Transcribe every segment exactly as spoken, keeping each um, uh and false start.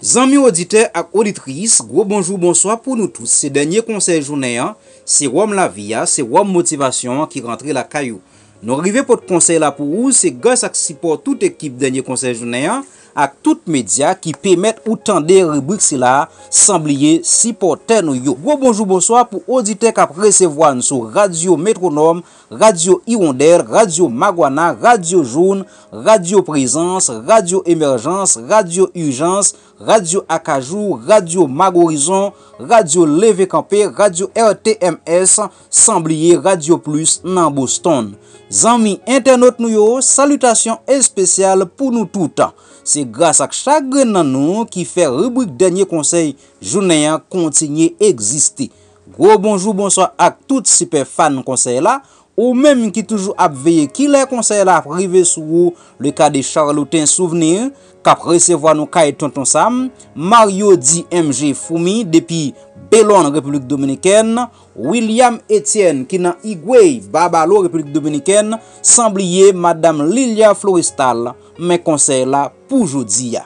Zanmi oditè ak oditris, gwo bonjou, bonswa pou nou tout. Se dènye konsèy jounen an, se wòm lavi a, se wòm motivasyon an ki rantre lakay ou. Nou rive pot konsèy la pou ou, se gras ak sipò tout ekip dènye konsèy jounen an, ak tout medya ki pèmèt ou tande ribrik sila a, san bliye sipòtè nou yo. Gwo bonjou, bonswa pou oditè k ap resevwa n sou Radyo Metwonòm, Radyo Iwondèl, Radyo Magwana, Radyo Joun, Radyo Prezans, Radyo Emèjans, Radyo Ijans, Radyo Akajou, Radyo Magorizon, Radyo Leve Kanpe, Radyo R T M S, san bliye Radyo Plis nan Boston. Zanmi entènot nou yo, salitasyon espesyal pou nou tout. Se gras ak chak grenn nan nou ki fè ribrik dènye konsèy jounen an kontinye egziste. Gwo bonjou, bonswa ak tout sipè fan konsèy la, ou menm ki toujou ap veye kilè konsèy la ap rive sou ou, le ka de Charlotin Souvenir, k ap resevwa nou kay Tonton Sam, Mario di M G Foumi depi Belonn, Repiblik Dominikèn, William Etienne ki nan Higüey, Babalo, Repiblik Dominikèn, san bliye Madam Lilia Florestal, men konsèy la pou jodi a.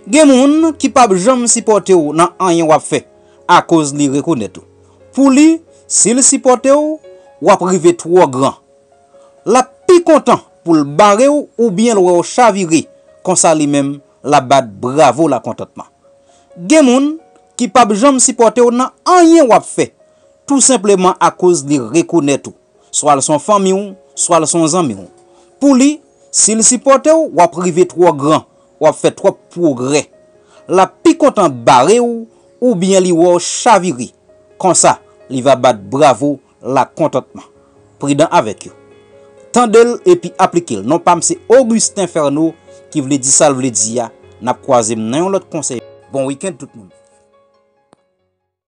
Gen moun ki p ap janm sipòte w nan anyen w ap fè, akoz li rekonèt ou. Pou li, si l sipòte w, w ap rive twò gran. L ap pi kontan pou l bare w oubyen l wè w chavire, konsa li menm, l ap bat bravo lakontantman. Gen moun ki p ap janm sipòte w nan anyen w ap fè, tou senpleman akoz li rekonèt ou. Swa l s on fanmi w, swa l s on zanmi w. Pou li, si l sipòte w, w ap rive twò gran, w ap fè twòp pwogrè. L ap pi kontan bare w oubyen li wè w chavire. Konsa, li va bat bravo lakontantman. Pridan avèk yo. Tande l epi aplike l. Non pa m se Augustin Ferno, ki vle di sa l vle di a. N ap kwaze m nan yon lòt konsèy. Bon wikenn tout moun.